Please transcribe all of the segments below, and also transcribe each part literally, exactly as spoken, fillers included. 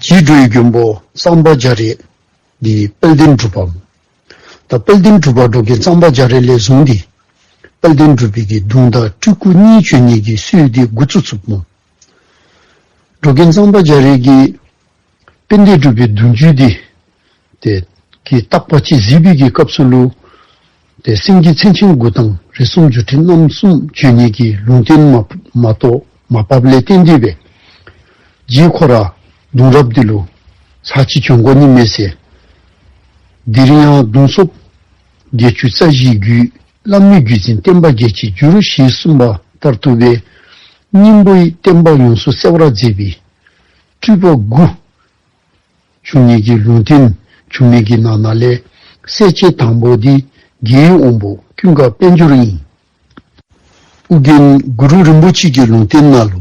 ཏེ་འགྲོ་བའི་མགོན་པོ་གཙང་པ་རྒྱ་རས་འདི་དཔལ་ལྡན་འབྲུག་པ། ད་དཔལ་ལྡན་འབྲུག་པ་འགྲོ་མགོན་གཙང་པ་རྒྱ་རས་ལས་བཟུང་སྟེ་དཔལ་ལྡན་འབྲུག་པའི་གི་གདུང་དང་སྤྲུལ་སྐུ་གཉིས་བྱོན་ནི་གི་སྲོལ་འདི་འགོ་བཙུགས་བཙུགསཔ་མས། འགྲོ་མགོན་གཙང་པ་རྒྱ་རས་ཀྱིས་དཔལ་ལྡན་འབྲུག་པའི་གདུང་བརྒྱུད་འདི་ཏེ་གི་བརྟག་པ་ཅིག་གཟིགས་པའི་གི་སྐབས་སུ་ལུ་ཏེ་སེང་གེ་མཚན་ཅན་དགུ་དང་རིགས་གསུམ་འབྱུང་ཁམས་རྣམ་གསུམ་བྱོན་ནི་གི་ལུང་བསྟན་མ་མ་གཏོགས་མ་བབས་ལས་བརྟེན་ཏེ་སྦེ་རྗེ་ཁོ་ར་གདུང་རབས་འདི་ལུ་ཚར་གཅིག་བྱོན་དགོ་ནི་མས་ཟེར། དེ་རིང་ཡང་གདུང་སོབ་བརྒྱད་ཅུ་རྩ་བཞིའི་རྒྱུད་བླ་མའི་བརྒྱུད་འཛིན་བསྟན་པ་རྒྱས་ཀྱི་རྒྱུ་རུ་ཞེས་གསུངས་པ་ལྟར་དུ་སྦེ་སྙིང་པོའི་བསྟན་པ་ཡོངས་སུ་གསལ་བར་མཛད་པའི་སྤྲུལ་པ་དགུ་བྱུང་ནི་གི་ལུང་བསྟན་བྱུང་མི་གི་ནང་ན་ལས་གསལ་བྱེད་དང་པོ་འདི་རྒྱལ་བའི་དབང་པོ་ཀུན་དགའ་དཔལ་འབྱོར་ཨིན། ཨོ་རྒྱན་གུ་རུ་རིན་པོ་ཆེ་གི་ལུང་བསྟན་ནང་ལུ་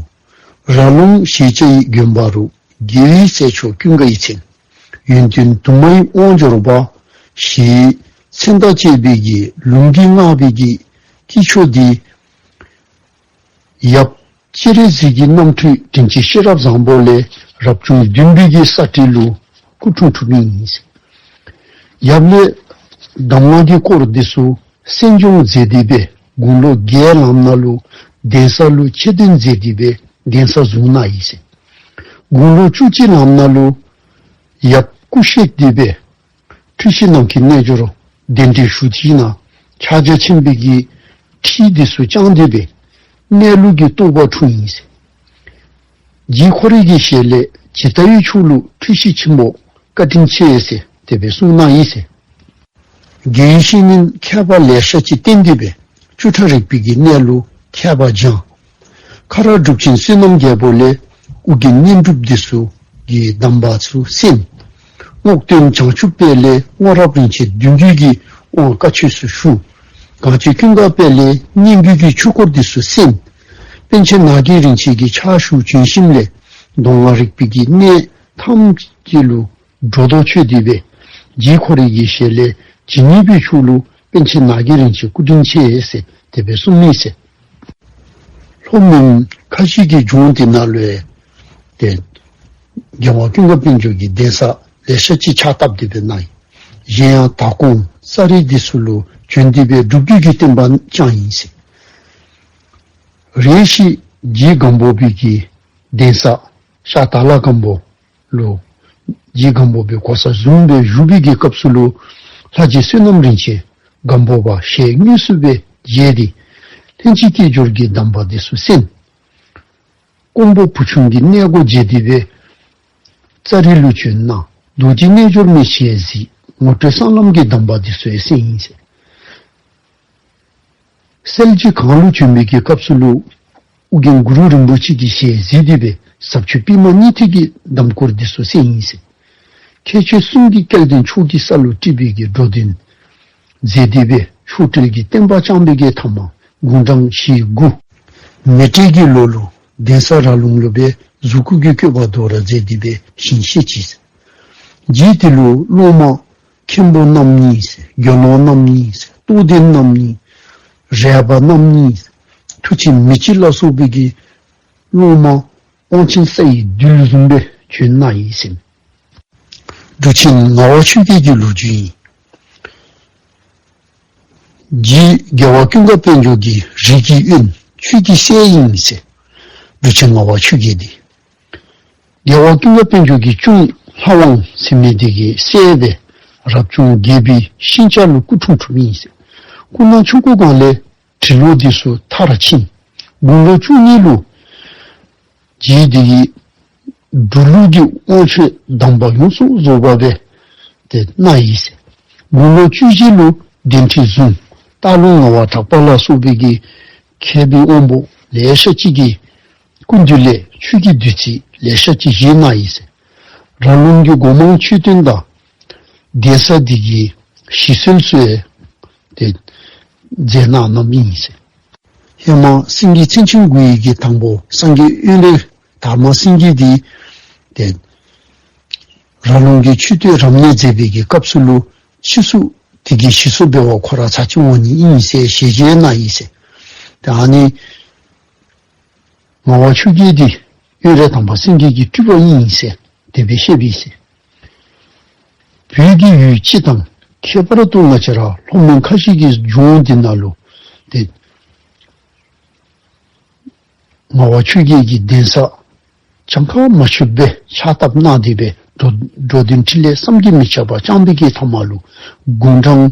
ར་ལུང་ཞེས་བྱ་ཡི་དགོན་པ་རུ་རྒྱལ་བའི་སྲས་མཆོག་ཀུན་དགའ་ཡི་མཚན། ཡོན་ཏན་དུ་མའི་དབང་འབྱོར་པ་ཞེས་མཚན་དང་བཅས་པའི་གི་ལུང་གིས་བསྔགས་པའི་གི་སྐྱེས་མཆོག་འདི་ཡབ་སྤྱན་རས་གཟིགས་ཀྱི་རྣམ་འཕྲུལ་དྲིན་ཅན་ཤེས་རབ་བཟང་པོ་ལས་རབ་བྱུང་བདུན་པའི་གི་ས་སྤྲེལ་ལུ་སྐུ་འཁྲུངས་འཁྲུངསམ་ཨིན། ཡབ་ལས་གདམས་ངག་གི་སྐོར་འདི་ཚུ་གསན་སྦྱོང་མཛད་དེ་སྦེ་དགུང་ལོ་བརྒྱད་ལངམ་ད་ལུ་གདན་ས་ལུ་ཆེ་འདོན་མཛད་དེ་སྦེ་གདན་ས་བཟུང་གནང་ཡི་ཟེར། དགུང་ལོ་བཅུ་གཅིག་ལངམ་ད་ལུ་ཡབ་སྐུ་གཤེགས་ཏེ་སྦེ་འཁྲུལ་ཞིག་ནམ་མཁའི་རྣལ་འབྱོར་གདན་འདྲེན་ཞུ་སྟེ་ནཱ་ཕྱག་རྒྱ་ཆེན་པོའི་གི་ཁྲིད་འདི་ཚུ་བསྐྱངས་ཏེ་སྦེ་གནས་ལུགས་ཀྱི་རྟོགས་པ་འཁྲུངས་ཡི་ཟེར། རྗེ་ཁོ་རའི་གི་ཞལ་ལས་ཇི་ལྟ་བའི་ཆོས་ལུགས་འཁྲུལ་ཞིག་ཆེན་པོ་བཀའ་དྲིན་ཆེ་ཟེར་དེ་སྦེ་གསུངས་གནང་ཡི་ཟེར། དགེ་བའི་བཤེས་གཉེན་མཁས་པ་ལེ་ཤ་ཅིག་བསྟེན་ཏེ་སྦེ་བཅུ་ཕྲག་རིག་པའི་གི་གནས་ལུ་མཁས་པ་སྦྱངས། ཁ་རག་གྲུབ་ཆེན་བསོད་ནམས་རྒྱལ་པོ་ལས་ཨོ་རྒྱན་བསྙེན་སྒྲུབ་འདི་ཚུ་གི་གདམས་པ་ཚུ་གསན། རྔོག་སྟོན་བྱང་ཆུབ་དཔལ་ལས་སྔོ་རབས་རིན་ཆེན་བདུན་བརྒྱུད་ཀྱི་དབང་བཀའ་ཆོས་ཚུ་ཞུ། གངས་ཅན་ཀུན་དགའ་དཔལ་ལས་སྙན་བརྒྱུད་ཀྱི་ཆོས་སྐོར་འདི་ཚུ་གསན། པཎ་ཆེན་ནགས་ཀྱི་རིན་ཆེན་གྱི་ཕྱག་ཞུ་བྱོན་ཞིནམ་ལས་མདོ་སྔགས་རིག་པའི་གི་གནས་ཐམས་ཅད་ལུ་སྒྲོ་འདོགས་ཆོད་དེ་སྦེ་རྗེ་ཁོ་རའི་གི་ཞལ་ལས་ཇི་སྙེད་པའི་ཆོས་ལུགས་པཎ་ཆེན་ནགས་ཀྱི་རིན་ཆེན་སྐུ་དྲིན་ཆེ་ཟེར་དེ་སྦེ་གསུངས་མི་ཟེར། ལྷོ་མོན་ཁ་བཞི་གི་ལྗོངས་འདི་ནང་ལུ་ཡང་ཏེ་རྒྱལ་བ་ཀུན་དགའ་དཔལ་འབྱོར་གྱི་གདན་ས་ལེ་ཤ་ཅིག་ཕྱག་བཏབ་སྟེ་སྦེ་གནང་ཡི། གཞན་ཡང་དྭགས་ཀོང་ས་རཱ་འདི་ཚུ་ལུ་བྱོན་ཏེ་སྦེ་སྒྲུབ་བརྒྱུད་ཀྱི་བསྟན་པ་བསྐྱངས་ཡི་ཟེར། རེ་ཞིག་རྗེ་སྒམ་པོ་པའི་གི་གདན་ས་ཤར་དྭགས་ལྷ་སྒམ་པོ་ལུ་རྗེ་སྒམ་པོ་པའི་གོ་ས་བཟུང་སྦེ་བཞུགས་པའི་གི་སྐབས་སུ་ལུ་ལྷ་རྗེ་བསོད་ནམས་རིན་ཆེན་སྒམ་པོ་པ་ཞལ་དངོས་སུ་སྦེ་མཇལ་ཏེ་ལྷན་ཅིག་སྐྱེས་སྦྱོར་གྱི་གདམས་པ་འདི་ཚུ་གསན། ཀོང་པོ་བུ་ཆུང་གི་གནས་སྒོ་འབྱེད་དེ་སྦེ་ཙ་རི་ལུ་བྱོན་གནང་། རྡོ་རྗེ་རྣལ་འབྱོར་མའི་ཞལ་གཟིགས། ངོ་སྤྲོད་གསང་ལམ་གྱི་གདམས་པ་འདི་ཚུ་ཡང་གསན་ཡི་ཟེར། གསལ་བྱེད་གངས་ལུ་བྱོན་པའི་གི་སྐབས་སུ་ལུ་ཨོ་རྒྱན་གུ་རུ་རིན་པོ་ཆེ་གི་ཞལ་གཟིགས་ཏེ་སྦེ་ཟབ་ཆོས་པདྨ་ཉི་ཐིག་གི་གདམས་སྐོར་འདི་ཚུ་གསན་ཡི་ཟེར། ཁྱད་ཆོས་གསུམ་གྱི་སྐལ་ལྡན་མཆོག་གི་ས་ལུ་སྤྲུལ་པའི་གི་འགྲོ་དོན་མཛད་དེ་སྦེ་ཆོས་འབྲེལ་གྱི་བསྟན་པ་བསྐྱངས་པའི་གི་ཐ་མ་དགུང་གྲངས་ཞེ་དགུ་མེ་སྤྲེལ་གྱི་ལོ་ལུ་གདན་ས་ར་ལུང་ལུ་སྦེ་གཟུགས་སྐུ་གི་བཀོད་པ་དོ་རུང་མཛད་དེ་སྦེ་ཞིང་གཤེགས་ཅི་ཟེར། རྗེ་འདི་ལུ་སློབ་མ་མཁན་པོ་རྣམ་གཉིས་ཟེར། དགེ་སློང་རྣམ་གཉིས་ཟེར། རྟོགས་ལྡན་རྣམ་གཉིས་ཟེར། རས་པ་རྣམ་གཉིས་ཟེར། མཐུ་ཆེན་མི་ཅི་ལ་སོགས་པའི་གི་སློབ་མ་དབང་ཆེན་ས་ཡི་རྡུལ་བཟུམ་སྦེ་བྱོན་གནང་ཡི་ཟེར། འབྲུག་ཆེན་ངག་དབང་ཆོས་རྒྱལ་གྱི་ལོ་རྒྱུས་ཨིན། རྗེ་རྒྱལ་བ་ཀུན་དགའ་དཔལ་འབྱོར་གྱི་རིགས་ཀྱི་དབོན་ཆོས་ཀྱི་སྲས་ཨིན་ཟེར། འབྲུག་ཆེན་ངག་དབང་ཆོས་རྒྱལ་འདི་རྒྱལ་བ་ཀུན་དགའ་དཔལ་འབྱོར་གྱི་གཅུང་ལྷ་དབང་ཟེར་མི་འདི་གི་སྲས་སྦེ་རབ་བྱུང་བརྒྱད་པའི་ཤིང་བྱ་ལུ་སྐུ་འཁྲུངས་འཁྲུངསམ་ཨིན་ཟེར། སྐུ་ན་ཆུང་ཀུ་སྒང་ལས་འབྲི་ཀློག་འདི་ཚུ་མཐར་ཕྱིན། དགུང་ལོ་བཅུ་གཉིས་ལུ་རྗེ་འདི་གིས་འབྲུག་ལུགས་ཀྱི་དབང་ཆོས་གདམས་པ་ཡོངས་སུ་རྫོགས་པ་སྦེ་ཏེ་གནང་ཡི་ཟེར། དགུང་ལོ་བཅུ་བཞི་ལུ་གདན་ཁྲི་བཟུང་། སྟག་ལུང་ངག་དབང་གྲགས་པ་ལ་སོགས་པའི་གི་མཁས་པའི་དབང་པོ་ལེ་ཤ་ཅིག་གི་སྐུ་མདུན་ལས་ཆོས་ཀྱི་བདུད་རྩི་ལེ་ཤ་ཅིག་བཞེས་གནང་ཡི་ཟེར། ར་ལུང་གི་སྒོ་མང་མཆོད་རྟེན་དང་གདན་ས་འདི་གི་ཞིག་གསོལ་ཚུ་ཡང་ཏེ་མཛད་གནང་གནངམ་ཨིན་ཟེར། ཧེ་མ་སེང་གེ་མཚན་ཅན་དགུ་ཡི་གི་དང་པོ་སངས་རྒྱས་དབོན་རས་དར་མ་སེང་གེ་འདི་ཏེ་ར་ལུང་གི་མཆོད་རྟེན་རབ་གནས་མཛད་པའི་གི་སྐབས་སུ་ལུ་ཕྱིས་སུ་དེ་གི་ཞིག་གསོ་འབད་བར་ཁོ་ར་ཚར་གཅིག་འོང་ནི་ཨིན་ཟེར་ཞལ་བཞེས་གནང་ཡི་ཟེར། ཏེ་ཨ་ནི་ངག་དབང་ཆོས་རྒྱལ་འདི་དབོན་རས་དར་མ་སེང་གེ་གི་སྤྲུལ་པ་ཨིན་ཟེར་ ཞེས་པའི་བཤད་པའི་ཟེར། བོད་ཀྱི་ཡུལ་སྤྱི་དང་ཁྱད་པར་དུ་ང་བཅས་ར་ལྷོ་མོན་ཁ་བཞི་གི་ལྗོངས་འདི་ནང་ལུ་ཏེ་ངག་དབང་ཆོས་རྒྱལ་གྱི་གདན་ས་གྱངས་ཁ་མ་ཆོདཔ་སྦེ་ཕྱག་བཏབ་གནང་སྟེ་སྦེ་འགྲོ་འགྲོ་དོན་འཕྲིན་ལས་བསམ་གྱིས་མི་ཁྱབ་པ་བསྐྱངས་པའི་གི་མཐའ་མ་ལུ་དགུང་གྲངས་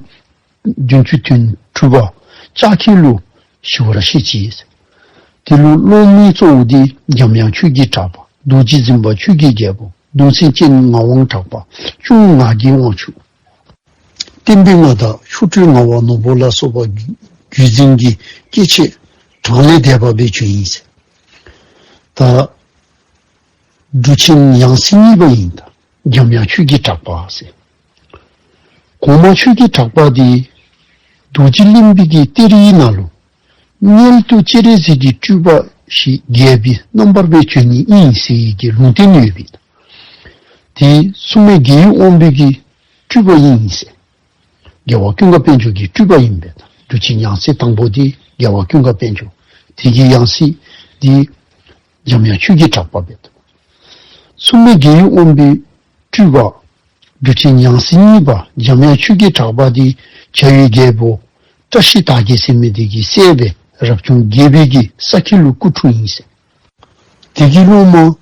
བདུན་ཅུ་དོན་དྲུག་པ་ལྕགས་ཁྱི་ལུ་ཞི་བར་གཤེགས་ཅི། དེ་ལུ་སློབ་མའི་གཙོ་བོ་འདི་འཇམ་དབྱངས་ཆོས་ཀྱི་གྲགས་པ། རྡོ་རྗེ་འཛིན་པ་ཆོས་ཀྱི་རྒྱལ་པོ། གདུང་སྲས་སྤྱན་ངག་དབང་གྲགས་པ། གཅུང་ངག་གི་དབང་ཕྱུག། བསྟན་པའི་མངའ་བདག་མཆོག་སྤྲུལ་ངག་དབང་ནོར་བུ་ལ་སོགས་པ་བརྒྱུད་འཛིན་གྱི་སྐྱེས་ཆེན་གྲངས་ལས་འདས་པ་སྦེ་བྱོན་ཡི་ཟེར། ད་འབྲུག་ཆེན་ཡང་སྲིད་གཉིས་པ་ཨིན། ད་འཇམ་དབྱངས་ཆོས་ཀྱི་གྲགས་པ་ཟེར། གོང་མ་ཆོས་ཀྱི་གྲགས་པ་འདི་རྡོ་རྗེ་གླིང་པའི་གི་གཏེར་ཡིག་ནང་ལུ་མངལ་དུ་སྤྱན་རས་གཟིགས་ཀྱི་སྤྲུལ་པ་ཞིག་རྒྱལ་པོའི་རྣམ་པར་སྦེ་བྱོན་ནི་ཨིན་ཟེར་བའི་གི་ལུང་བསྟན་ཡོད་པས། དེ་སྲུང་མའི་རྒྱལ་བའི་དབང་པོའི་གི་སྤྲུལ་པ་ཨིན་ཟེར། རྒྱལ་བ་ཀུན་དགའ་དཔལ་འབྱོར་གྱི་སྤྲུལ་པ་ཨིན་པས། འབྲུག་ཆེན་ཡང་སྲིད་དང་པོ་འདི་རྒྱལ་བ་ཀུན་དགའ་དཔལ་འབྱོར། དེ་གི་ཡང་སྲིད་འདི་འཇམ་དབྱངས་ཆོས་ཀྱི་གྲགས་པ་སྦེ། སྲུང་མའི་རྒྱལ་བའི་དབང་པོའི་སྤྲུལ་པ་འབྲུག་ཆེན་ཡང་སྲིད་གཉིས་པ་འཇམ་དབྱངས་ཆོས་ཀྱི་གྲགས་པ་འདི་བྱ་ཡུལ་རྒྱལ་པོ་བཀྲ་ཤིས་དར་རྒྱས་ཟེར་མི་འདི་གི་སྲས་སྦེ་རབ་བྱུང་བརྒྱད་པའི་གི་ས་ཁྱི་ལུ་སྐུ་འཁྲུངས་ཡི་ཟེར། དེ་གི་སློབ་མ་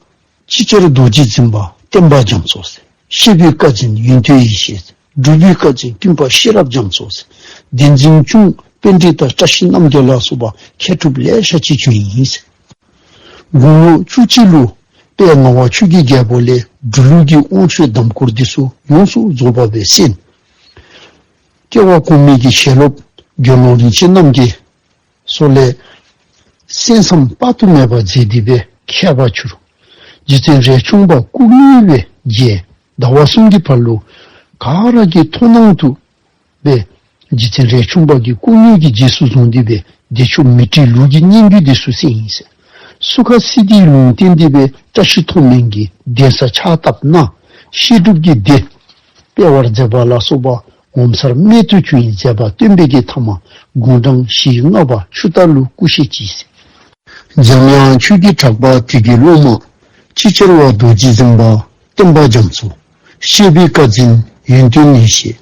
ཅིག་ཅར་རྡོ་རྗེ་འཛིན་པ་བསྟན་པ་རྒྱ་མཚོ་ཟེར། བཤད་པའི་བཀའ་འཛིན་ཡོན་ཏན་ཡེ་ཤེས་ཟེར། སྒྲུབ་པའི་བཀའ་འཛིན་ཀུན་དཔལ་ཤེས་རབ་རྒྱ་མཚོ་ཟེར། བསྟན་འཛིན་གཅུང་པཎྜི་ཏ་བཀྲ་ཤིས་རྣམ་རྒྱལ་ལ་སོགས་པ་མཁས་གྲུབ་ལེ་ཤ་ཅིག་བྱོན་ཡི་ཟེར། དགུང་ལོ་བཅུ་གཅིག་ལུ་དཔལ་ངག་དབང་ཆོས་ཀྱི་རྒྱལ་པོ་ལས་འབྲུག་ལུགས་ཀྱི་དབང་ཆོས་གདམས་སྐོར་འདི་ཚུ་ཡོངས་སུ་རྫོགས་པ་སྦེ་གསན། སྐྱེ་བ་གོང་མའི་གི་ཞལ་སློབ་དགེ་སློང་རིན་ཆེན་རྣམ་རྒྱལ་སོགས་ལས་གསན་བསམ་དཔག་ཏུ་མེད་པ་མཛད་དེ་སྦེ་མཁས་པར་གྱུར། རྗེ་བཙུན་རས་ཆུང་པ་སྐུ་དངོས་སྦེ་མཇལ། ཟླ་བ་གསུམ་གྱི་བར་ལུ་ག་ར་གིས་མཐོང་སྣང་དུ་སྦེ་རྗེ་བཙུན་རས་ཆུང་པ་གི་སྐུ་དངོས་ཀྱི་རྗེས་སུ་བཟུང་སྟེ་སྦེ་བདེ་མཆོག་མཻ་ཏྲིའི་ལུགས་ཀྱི་སྙན་བརྒྱུད་འདི་ཚུ་གསན་ཡི་ཟེར། སུ་ཁ་སིདྡྷིའི་ལུང་བསྟན་འདི་སྦེ་བཀྲ་ཤིས་མཐོང་སྨོན་གྱི་གདན་ས་ཕྱག་བཏབ་གནང་། བཤད་སྒྲུབ་ཀྱི་སྡེ་སྤེལ་བར་མཛད་པ་ལ་སོགས་པ་ངོ་མཚར་རྨད་དུ་བྱུང་བའི་མཛད་པ་སྟོན་པའི་གི་མཐའ་མ་དགུང་གྲངས་བཞི་ལྔ་པ་ཆུ་རྟ་ལུ་སྐུ་གཤེགས་ཅི་ཟེར། འཇམ་དབྱངས་ཆོས་ཀྱི་གྲགས་པ་དེ་གི་སློབ་མ་ཅིག་ཅར་བ་རྡོ་རྗེ་འཛིན་པ་བསྟན་པ་རྒྱ་མཚོ། བཤད་པའི་བཀའ་འཛིན་ཡོན་ཏན་ཡེ་ཤེས།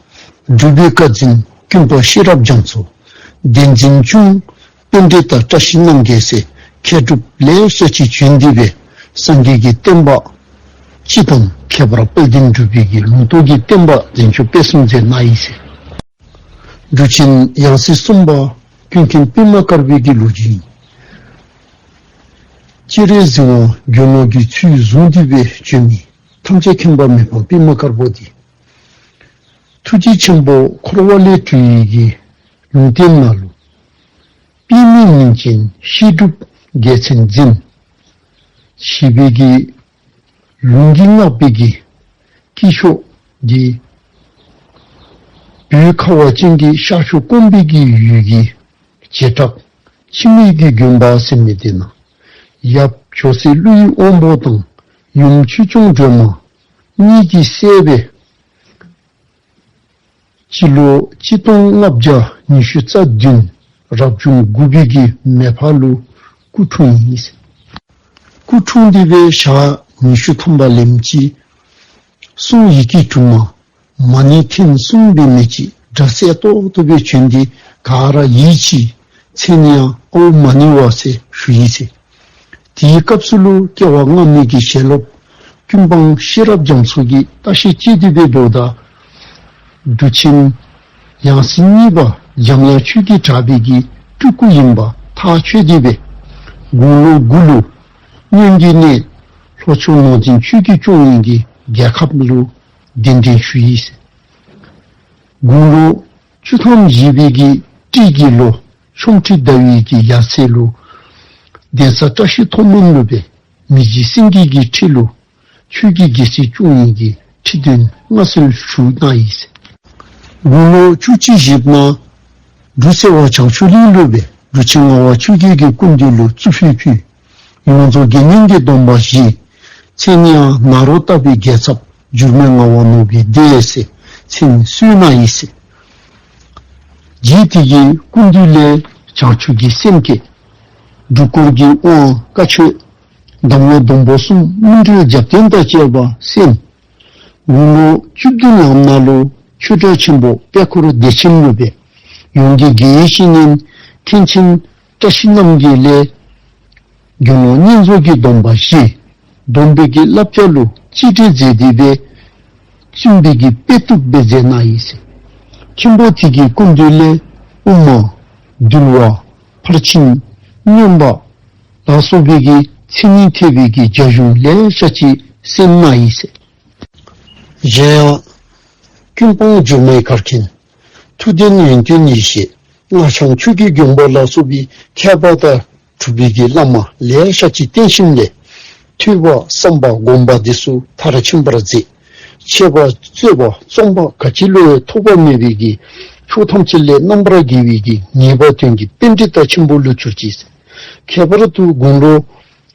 སྒྲུབ་པའི་བཀའ་འཛིན་ཀུན་དཔལ་ཤེས་རབ་རྒྱ་མཚོ། བསྟན་འཛིན་གཅུང་པཎྜི་ཏ་བཀྲ་ཤིས་རྣམ་རྒྱལ་ཟེར་མཁས་གྲུབ་ལེ་ཤ་ཅིག་བྱོན་ཏེ་སྦེ་སངས་རྒྱས་ཀྱི་བསྟན་པ་སྤྱི་དང་ཁྱད་པར་དཔལ་ལྡན་འབྲུག་པའི་གི་ལུང་རྟོགས་ཀྱི་བསྟན་པ་འཛིན་སྐྱོང་སྤེལ་གསུམ་མཛད་གནང་ཡི་ཟེར། འབྲུག་ཆེན་ཡང་སྲིད་གསུམ་པ་ཀུན་མཁྱེན་པདྨ་དཀར་པོའི་གི་ལོ་རྒྱུས་ཨིན། སྤྱན་རས་གཟིགས་དབང་དགེ་སློང་གི་ཚུལ་བཟུང་སྟེ་སྦེ་བྱོན་མི་ཐམས་ཅད་མཁྱེན་པ་མི་ཕམ་པདྨ་དཀར་པོ་འདི་ཐུགས་རྗེ་ཆེན་པོ་འཁོར་བ་ལས་གྲོལ་བའི་གི་ལུང་བསྟན་ནང་ལུ་པདྨའི་མིང་ཅན་བཤད་སྒྲུབ་རྒྱལ་མཚན་འཛིན་ཞེས་པའི་གི་ལུང་གིས་བསྔགས་པའི་གི་སྐྱེས་མཆོག་འདི་བོད་ཁ་བ་ཅན་གྱི་ཤར་ཕྱོགས་ཀོང་པོའི་གི་ཡུལ་གྱི་བྱེ་བྲག་འཆི་མེད་ཀྱི་དགོན་པ་ཟེར་མི་འདི་ནང་ཡབ་ཇོ་སྲས་ཀླུ་ཡི་དབང་པོ་དང་ཡུམ་ཆོས་སྐྱོང་སྒྲོལ་མ་གཉིས་ཀྱི་སྲས་སྦེ་སྤྱི་ལོ་གཅིག་སྟོང་ལྔ་བརྒྱ་ཉི་ཤུ་རྩ་བདུན་རབ་བྱུང་དགུ་པའི་གི་མེ་ཕག་ལུ་སྐུ་འཁྲུངས་ཡི། སྐུ་འཁྲུངས་ཏེ་སྦེ་ཞག་ཉི་ཤུ་ཐམ་པ་ལེན་ཅི། གསུང་ཡི་གེ་དྲུག་མ་མ་ཎི་ཐེངས་གསུམ་སྦེ་མི་ཅིག་སྒྲ་གསལ་ཏོག་ཏོ་སྦེ་བྱོན་ཏེ་ག་ར་ཡིད་ཆེས། མཚན་ཡང་ཨོཾ་མ་ཎི་ཝ་ཟེར་ཞུ་ཡི་ཟེར། དེའི་སྐབས་སུ་ལུ་སྐྱེ་བ་སྔ་མའི་གི་ཞལ་སློབ་ཀུན་སྤངས་ཤེས་རབ་རྒྱ་མཚོ་གིས་བརྟག་ཞིབ་དཔྱད་དེ་སྦེ་འབདཝ་ད་འབྲུག་ཆེན་ཡང་སྲིད་གཉིས་པ་འཇམ་དབྱངས་ཆོས་ཀྱི་གྲགས་པའི་གི་སྤྲུལ་སྐུ་ཡིན་པ་ཐག་ཆོད་དེ་སྦེ་དགུང་ལོ་དགུ་ལུ་སྔོན་གྱི་གནས་ལྷོ་ཕྱོགས་ནོར་འཛིན་ཆོས་ཀྱི་སྐྱོང་བའི་གི་རྒྱལ་ཁབ་ལུ་གདན་འདྲེན་ཞུ་ཡི་ཟེར། དགུང་ལོ་བཅུ་ཐམ་བཞེས་པའི་གི་སྤྲེལ་གྱི་ལོ་ཆོ་འཕྲུལ་ཟླ་བའི་གི་ཡར་ཚེས་ལུ་གདན་ས་བཀྲ་ཤིས་མཐོང་སྨོན་ལུ་སྦེ་མི་རྗེ་སེང་གེ་གི་ཁྲི་ལུ་ཆོས་ཀྱི་རྒྱལ་སྲིད་སྐྱོང་བའི་གི་ཁྲི་འདོན་མངའ་གསོལ་ཞུ་གནང་ཡི་ཟེར། དགུང་ལོ་བཅུ་གཅིག་བཞེསཔ་ད་འབྲུག་སེ་བ་བྱང་ཆུབ་གླིང་ལུ་སྦེ་འབྲུག་ཆེན་ངག་དབང་ཆོས་རྒྱལ་གྱི་སྐུ་མདུན་ལུ་གཙུག་ཕུད་ཕུལ། ཡོངས་རྫོགས་དགེ་བསྙེན་གྱི་སྡོམ་པ་བཞེས། མཚན་ཡང་ནཱ་རོ་ཏ་པའི་རྒྱལ་ཚབ་འགྱུར་མེད་ངག་དབང་ནོར་བུའི་སྡེ་ཟེར་མཚན་གསོལ་གནང་ཡི་ཟེར། རྗེ་དེ་གི་སྐུ་མདུན་ལས་བྱང་ཆུབ་ཀྱི་སེམས་བསྐྱེད། སྒྲུབ་སྐོར་གྱི་དབང་བཀའ་ཆོས་ གདམས་ངག་སྡོང་པོ་གསུམ་སྨིན་གྲོལ་རྒྱབ་རྟེན་དང་བཅས་པ་གསན། དགུང་ལོ་བཅུ་བདུན་ལངམ་ནང་ལུ་ཆོས་གྲྭ་ཆེན་པོ་པད་འཁོར་བདེ་ཆེན་ལུ་སྦེ་ཡོངས་ཀྱི་དགེ་བའི་བཤེས་གཉེན་མཁན་ཆེན་བཀྲ་ཤིས་རྣམ་རྒྱལ་ལས་དགེ་སློང་བསྙེན་རྫོགས་ཀྱི་སྡོམ་པ་བཞེས། སྡོམ་པའི་གི་བསླབ་བྱ་ལུ་གཅེས་སྤྲས་མཛད་དེ་སྦེ་བཙུན་པའི་གི་དཔེ་བཏུབ་སྦེ་མཛད་གནང་ཡི་ཟེར། མཁན་པོ་དེ་གི་སྐུ་མདུན་ལས་དབུ་མ་འདུལ་བ་ཕར་ཕྱིན་མངོན་པ་ལ་སོགས་པའི་གི་མཚན་ཉིད་ཐེག་པའི་གི་རྒྱ་གཞུང་ལེ་ཤ་ཅིག་གསན་གནང་ཡི་ཟེར། གཞན་ཡང་ཀུན་སྤངས་སྒྱུ་མའི་གར་མཁན་ཐུབ་བསྟན་ཡོན་ཏན་ཡེ་ཤེས་སྔགས་འཆང་ཆོས་ཀྱི་མགོན་པོ་ལ་སོགས་པའི་མཁས་པ་དང་གྲུབ་པའི་གི་བླ་མ་ལེ་ཤ་ཅིག་བསྟེན་ཞིནམ་ལས་ཐོས་པ་བསམ་པ་སྒོམ་པ་དེ་ཚུ་མཐར་ཕྱིན་པར་མཛད། འཆད་པ་རྩོད་པ་རྩོམ་པ་ག་ཅི་ལུ་ཡང་ཐོགས་པ་མེད་པའི་གི་ཕྱོགས་ཐམས་ཅད་ལས་རྣམ་པར་རྒྱལ་བའི་གི་ངེས་པ་དོན་གྱི་པཎྜི་ཏ་ཆེན་པོ་ལུ་གྱུར་ཅི། ཁྱད་པར་དུ་དགུང་ལོ་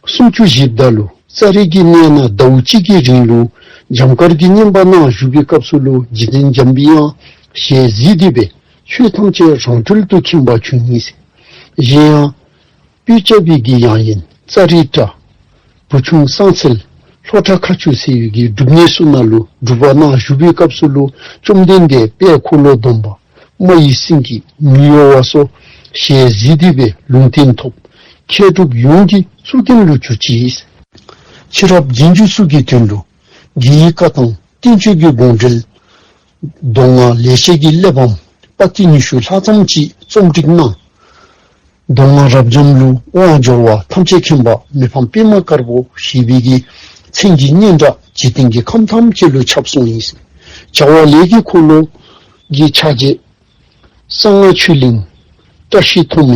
སུམ་ཅུ་བཞེསཔ་ད་ལུ་ཙཱ་རི་གི་གནས་ནང་ཟླཝ་གཅིག་གི་རིང་ལུ་འཇམ་དཀར་གྱི་བསྙེན་པ་གནང་བཞུགས་པའི་སྐབས་སུ་ལུ་རྗེ་བཙུན་འཇམ་པའི་དབྱངས་ཞལ་གཟིགས་ཏེ་སྦེ་ཆོས་ཐམས་ཅད་རང་གྲོལ་དུ་མཁྱེན་པ་བྱུང་ཡི་ཟེར། གཞན་ཡང་སྤོས་སྐྱ་པའི་གི་ཡང་དབེན་ཙཱ་རི་ཏྲ་བུ་ཆུང་གསང་མཚལ་ལྷོ་བྲག་མཁར་ཆུ་ཟེར་བའི་གི་སྒྲུབ་གནས་ཚུ་ནང་ལུ་སྒྲུབ་པ་གནང་བཞུགས་པའི་སྐབས་སུ་ལུ་བཅོམ་ལྡན་འདས་དཔལ་འཁོར་ལོ་སྡོམ་པ་མ་ཡི་སེང་གེ་མི་གཡོ་བ་སོགས་ཞལ་གཟིགས་ཏེ་སྦེ་ལུང་བསྟན་ཐོབ། མཁས་གྲུབ་ཡོངས་ཀྱི་གཙུག་རྒྱན་ལུ་གྱུར་ཅི། ཕྱི་རབས་རྗེས་འཇུག་ཚུ་གི་དོན་ལུ་དགེ་བའི་བཀའ་དང་བསྟན་བཅོས་ཀྱི་དགོངས་འགྲེལ་མདོ་སྔགས་ལེགས་བཤད་ཀྱི་གླེགས་བམ་པོ་ཏི་ཉི་ཤུ་ལྷག་ཙམ་ཅིག་རྩོམ་སྒྲིག་གནང་། མདོ་སྔགས་རབ་འབྱམས་ལུ་དབང་འབྱོར་བ་ཐམས་ཅད་མཁྱེན་པ་མི་ཕམ་པདྨ་དཀར་པོ་ཞེས་པའི་གི་མཚན་གྱི་སྙན་གྲགས་འཇིག་རྟེན་གྱི་ཁམས་ཐམས་ཅད་ལུ་ཁྱབ་སོང་ཡི། བྱ་བ་ལས་ཀྱི་འཁོར་ལོ་གི་ཕྱག་རྗེས་གསང་སྔགས་ཆོས་གླིང་བཀྲ་ཤིས་མཐོང་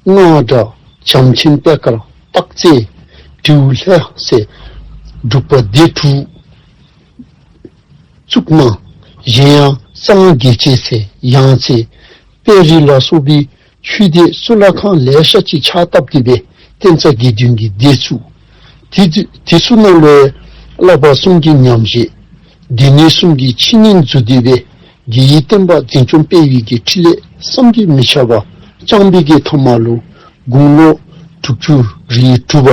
སྨོན་སྔགས་གྲྭ་བྱམས་ཆེན་པད་དཀར་སྟག་རྩེ་དྲེའུ་ལྷ་ཟེར་སྒྲུབ་པ་སྡེ་དྲུག་བཙུགས་གནང་། གཞན་ཡང་གསང་སྔགས་རྒྱལ་བྱེད་ཟེར་ཡང་རྩེ་དཔལ་རི་ལ་སོགས་པའི་ཆོས་སྡེ་གཙུག་ལག་ཁང་ལེ་ཤ་ཅིག་ཕྱག་བཏབ་སྟེ་སྦེ་བསྟན་རྩ་དགེ་འདུན་གྱི་སྡེ་བཙུགས། དེ་དེ་ཚུ་ནང་ལུ་བསླབ་པ་གསུམ་གྱི་ཉམས་བཞེས། སྡེ་སྣོད་གསུམ་གྱི་ཆིངས་ཡིག་འཛུགས་ཏེ་སྦེ་དགེ་བའི་བསྟན་པ་འཛིན་སྐྱོང་སྤེལ་བའི་གི་ཕྲིན་ལས་བསམ་གྱིས་མི་ཁྱབ་པ་བསྐྱངས་པའི་གི་ཐ་མ་ལུ་དགུང་ལོ་དྲུག་ཅུ་རེ་དྲུག་པ་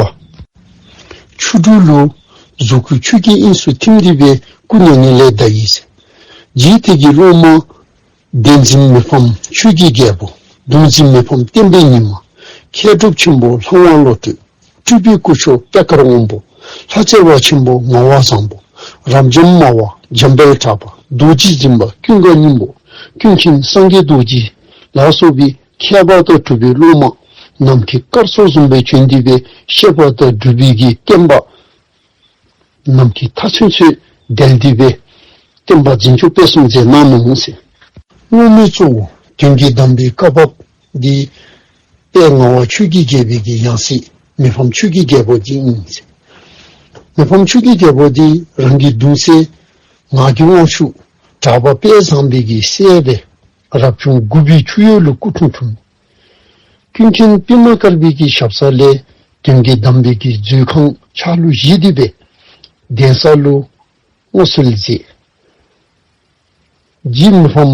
ཆུ་འབྲུག་ལུ་གཟུགས་སྐུ་ཆོས་ཀྱི་དབྱིངས་སུ་ཐིམ་སྟེ་སྦེ་སྐུ་མྱ་ངན་ལས་འདས་ཡི། རྗེ་དེ་གི་སློབ་མ་གདན་འཛིན་མི་ཕམ་ཆོས་ཀྱི་རྒྱལ་པོ། གདུང་འཛིན་མི་ཕམ་བསྟན་པའི་ཉི་མ། མཁས་གྲུབ་ཆེན་པོ་ལྷ་དབང་བློ་གྲོས། སྤྲུལ་པའི་སྐུ་མཆོག་པད་དཀར་དབང་པོ། ལྷ་རྩེ་བ་ཆེན་པོ་ངག་དབང་བཟང་པོ། རབ་འབྱམས་སྨྲ་བ་འཇམ་དཔལ་གྲགས་པ། རྡོ་རྗེ་འཛིན་པ་ཀུན་དགའ་སྙིང་པོ། ཀུན་མཁྱེན་སངས་རྒྱས་རྡོ་རྗེ་ལ་སོགས་པའི་མཁས་པ་དང་གྲུབ་པའི་སློབ་མ་ནམ་མཁའི་སྐར་ཚོགས་བཟུམ་སྦེ་བྱོན་ཏེ་སྦེ་བཤད་པ་དང་སྒྲུབ་པའི་གི་བསྟན་པ་ནམ་མཁའི་མཐའ་མཚོན་ཚུ་བརྡལ་ཏེ་སྦེ་བསྟན་པ་འཛིན་སྐྱོང་སྤེལ་གསུམ་མཛད་གནང་ནུག་ཟེར། སྔོན་མའི་གཙོ་བོ་དོན་བརྒྱུད་གདམས་པའི་བཀའ་བབས་འདི་དཔལ་ངག་དབང་ཆོས་ཀྱི་རྒྱལ་པོའི་གི་ཡང་སྲིད་མི་ཕམ་ཆོས་ཀྱི་རྒྱལ་པོ་འདི་ཨིན་ཟེར། མི་ཕམ་ཆོས་ཀྱི་རྒྱལ་པོ་འདི་རང་གི་གདུང་སྲས་ངག་གི་དབང་ཕྱུག་གྲགས་པ་དཔལ་བཟང་པོའི་གི་སྲས་སྦེ་རབ་བྱུང་དགུ་པའི་ཆུ་ཡོས་ལུ་སྐུ་འཁྲུངས་འཁྲུངསམ། ཀུན་མཁྱེན་པདྨ་དཀར་པོའི་གི་ཞབས་ས་ལས་དོན་བརྒྱུད་གདམས་པའི་གི་མཛོད་ཁང་ཕྱག་ལུ་བཞེས་ཏེ་སྦེ་གདན་ས་ལུ་མངའ་གསོལ་མཛད། རྗེ་མི་ཕམ་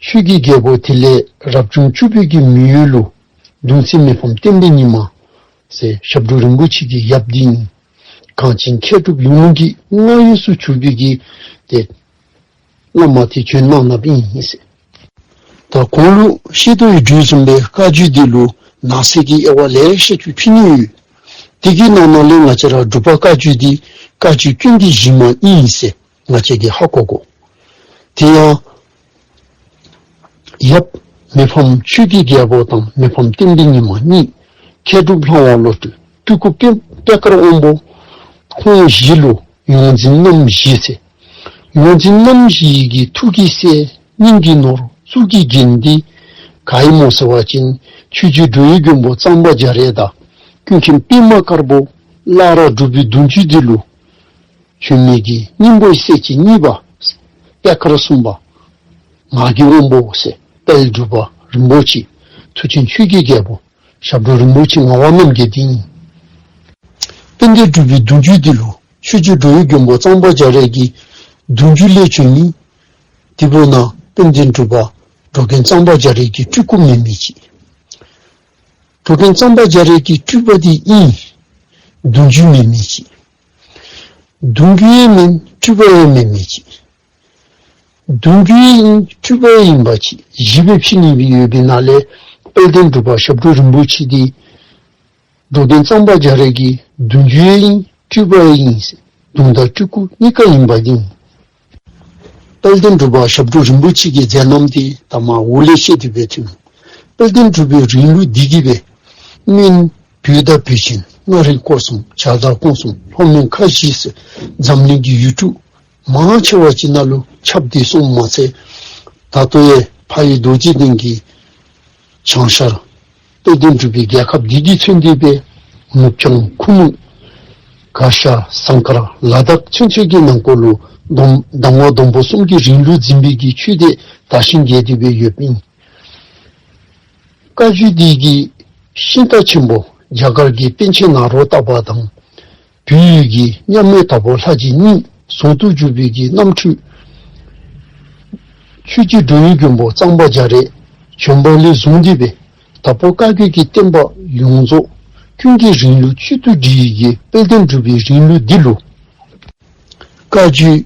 ཆོས་ཀྱི་རྒྱལ་པོ་དེ་ལས་རབ་བྱུང་བཅུ་པའི་གི་མི་ཡུལ་ལུ་གདུང་སྲས་མི་ཕམ་བསྟན་པའི་ཉི་མ་ཟེར་ཞབས་དྲུང་རིན་པོ་ཆེ་གི་ཡབ་འདི་ཨིན། གངས་ཅན་མཁས་གྲུབ་ཡོངས་ཀྱི་མངའ་འོས་སུ་གྱུར་པའི་གི་ཏེ་བླ་མ་དེ་བྱོན་གནང་གནངམ་ཨིན་ཟེར། ད་གོང་ལུ་ཤེས་རྟོགས་ཡིག་འབྲུ་གསུམ་པའི་བཀའ་བརྒྱུད་འདི་ལུ་ནང་གསེས་ཀྱི་དབྱེ་བ་ལེ་ཤ་ཅིག་ཕྱེ་ནི་ཡོད། དེ་གི་ནང་ན་ལས་ང་བཅས་ར་འབྲུག་པ་བཀའ་བརྒྱུད་འདི་བཀའ་བརྒྱུད་ཀུན་གྱི་གཞི་མ་ཨིན་ཟེར་ང་བཅས་ཀྱིས་ཧ་གོ་དགོ། དེ་ཡང་ཡབ་མི་ཕམ་ཆོས་ཀྱི་རྒྱལ་པོ་དང་མི་ཕམ་བསྟན་པའི་ཉི་མ་གཉིས། མཁས་གྲུབ་ལྷ་དབང་བློ་གྲོས། སྤྲུལ་སྐུ་པད་པད་དཀར་དབང་པོ། ཁོང་བཞི་ལུ་ཡོངས་འཛིན་རྣམ་བཞི་ཟེར། ཡོངས་འཛིན་རྣམ་བཞི་གི་ཐུགས་ཀྱི་སྲས་སྙིང་གི་ནོར་གཙུག་གི་རྒྱན་འདི་ག་ཨིནམ་སྨོ་ཟེར་བ་ཅིན་ཆོས་རྗེ་འགྲོ་བའི་མགོན་པོ་གཙང་པ་རྒྱ་རས་དང་ཀུན་མཁྱེན་པདྨ་དཀར་པོ་སླར་འབྲུག་པའི་གདུང་བརྒྱུད་འདི་ལུ་བྱོན་མི་གི་སྙིང་པོའི་སྲས་ཀྱི་གཉིས་པ་པད་དཀར་གསུམ་པ་ངག་གི་དབང་པོ་ཟེར་དཔལ་འབྲུག་པ་རིན་པོ་ཆེ་མཐུ་ཆེན་ཆོས་ཀྱི་རྒྱལ་པོ་ཞབས་དྲུང་རིན་པོ་ཆེ་ངག་དབང་རྣམ་རྒྱལ་འདི་ཨིན། དཔལ་ལྡན་འབྲུག་པའི་གདུང་བརྒྱུད་འདི་ལུ་ཆོས་རྗེ་འགྲོ་བའི་མགོན་པོ་གཙང་པ་རྒྱ་རས་ཀྱི་གདུང་བརྒྱུད་ལས་བྱོན་མི་དེ་འབདཝ་ད་དཔལ་ལྡན་འབྲུག་པ་འགྲོ་མགོན་གཙང་པ་རྒྱ་རས་ཀྱི་སྤྲུལ་སྐུ་མེན་མི་ཅིག། འགྲོ་མགོན་གཙང་པ་རྒྱ་རས་ཀྱི་སྤྲུལ་པ་འདི་ཨིན། གདུང་རྒྱུད་མེད་མི་ཅིག། གདུང་རྒྱུད་ཡང་མེན་སྤྲུལ་པ་ཡང་མེན་མི་ཅིག། གདུང་རྒྱུད་ཡང་སྤྲུལ་པ་ཡང་ཡིན་པ་ཅིག་བཞི་སྦེ་ཕྱེ་ནི་སྦེ་ཡོད་པའི་ནང་ལས་དཔལ་ལྡན་འབྲུག་པ་ཞབས་དྲུང་རིན་པོ་ཆེ་འདི་འགྲོ་དོན་གཙང་པ་རྒྱ་རས་ཀྱི་གདུང་རྒྱུད་ཡང་སྤྲུལ་པ་ཡང་ཟེར། གདུང་དང་སྤྲུལ་སྐུ་གཉིས་ཀ་ཡིན་པ་འདི་ཨིན། དཔལ་ལྡན་འབྲུག་པ་ཞབས་དྲུང་རིན་པོ་ཆེ་གི་མཛད་རྣམ་འདི་ད་མ་འོག་ལས་བཤད་དེ་སྦེ་ཐོན། དཔལ་ལྡན་འབྲུག་པའི་རིང་ལུགས་འདི་གིས་སྦེ་སྨན་བོད་དང་བོད་ཆེན་མངའ་རིས་སྐོར་གསུམ་བྱར་དྭགས་ཀོང་གསུམ་ལྷོ་མོན་ཁ་བཞི་ཟེར་འཛམ་གླིང་གི་ཡུལ་གྲུ་མང་ཆེ་བ་ཅིག་ནང་ལུ་ཁྱབ་སྟེ་སོང་མ་ཚད་ད་ལྟོ་ཡང་ཕ་ཡི་རྡོ་རྗེ་གདན་གྱི་བྱང་ཤར་དཔལ་ལྡན་འབྲུག་པའི་རྒྱལ་ཁབ་འདི་གིས་མཚོན་ཏེ་སྦེ་ནུབ་བྱང་ཁུ་ནུ་གར་ཞ་ཟངས་དཀར་ལ་དྭགས་ཚུན་ཚོད་ཀྱི་ནང་འཁོད་ལུ་སྡོམ་གདམས་ངག་སྡོང་པོ་གསུམ་གྱི་རིང་ལུགས་འཛིན་པའི་གི་ཆོས་སྡེ་དར་ཞིང་རྒྱས་ཏེ་སྦེ་ཡོདཔ་ཨིན། བཀའ་བརྒྱུད་འདི་གི་ཤིང་རྟ་ཆེན་པོ་རྒྱ་གར་གྱི་པཎ་ཆེན་ནཱ་རོ་ཏ་པ་དང་བོད་ཡུལ་གྱི་མཉམ་མེད་དྭགས་པོ་ལྷ་རྗེ་གཉིས་ཟུང་དུ་འཇུག་པའི་གི་རྣམ་འཕྲུལ་ཆོས་ཀྱི་འགྲོ་བའི་མགོན་པོ་གཙང་པ་རྒྱ་རས་བྱོན་པ་ལས་བཟུང་སྟེ་སྦེ་དྭགས་པོ་བཀའ་བརྒྱུད་ཀྱི་བསྟན་པ་ཡོངས་རྫོགས་ཀུན་གྱི་རིང་ལུགས་གཅིག་ཏུ་སྒྲིལ་བའི་གི་དཔལ་ལྡན་འབྲུག་པའི་རིང་ལུགས་འདི་ལུ་བཀའ་བརྒྱུད་